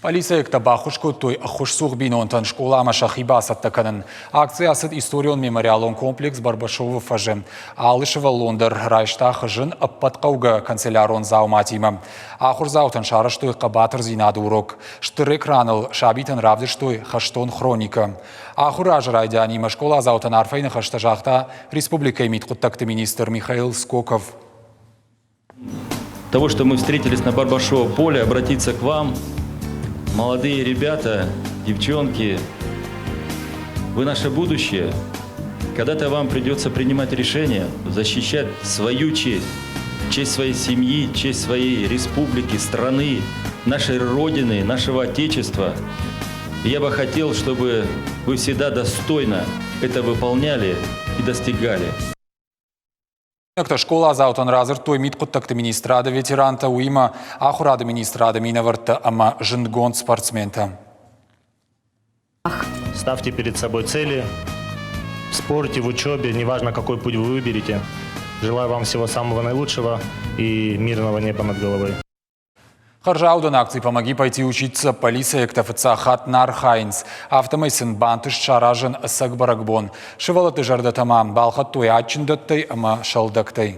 Пъӕлицӕйӕгтӕ баххуыс кодтой ӕххуысцух бинонтӕн скъоламӕ сӕхи бацӕттӕ кӕнын. Акци ацыд историон-мемориалон комплекс Барбашовы фӕзы. Алы сывӕллон дӕр райста хызын ӕппӕт хъӕугӕ канцелярон дзауматимӕ. Ахуырдзаутӕн сарӕзтой хъӕбатырдзинады урок. Стыр экраныл сабитӕн равдыстой хӕстон хроникӕ. Ахуыры азы райдианимӕ скъоладзаутӕн арфӕйы ныхӕстӕ загъта республикӕйы мидхъуыддӕгты министр Михаил Скоков. Того, что мы встретились на Барбашово поле, обратиться к вам, молодые ребята, девчонки, вы наше будущее. Когда-то вам придется принимать решение, защищать свою честь, честь своей семьи, честь своей республики, страны, нашей Родины, нашего Отечества. И я бы хотел, чтобы вы всегда достойно это выполняли и достигали. Скъоладзаутӕн радзырдтой мидхъуыддӕгты министрады ветерантӕ, уыимӕ ахуырады министрады минӕвӕрттӕ ӕмӕ зындгонд спортсментӕ. Ставьте перед собой цели в спорте, в учебе, неважно, какой путь вы выберете. Желаю вам всего самого наилучшего и мирного неба над головой. Хӕрзаудӕн акци «Помоги пойти учиться» полицейӕгтӕ фыццаг хатт нӕ архайынц. Афтӕмӕй сын бантыст саразын ӕцӕг бӕрӕгбон. Сывӕллӕтты зӕрдӕтӕ ма балхӕдтой адджын дӕттӕй ӕмӕ сӕлдӕгтӕй.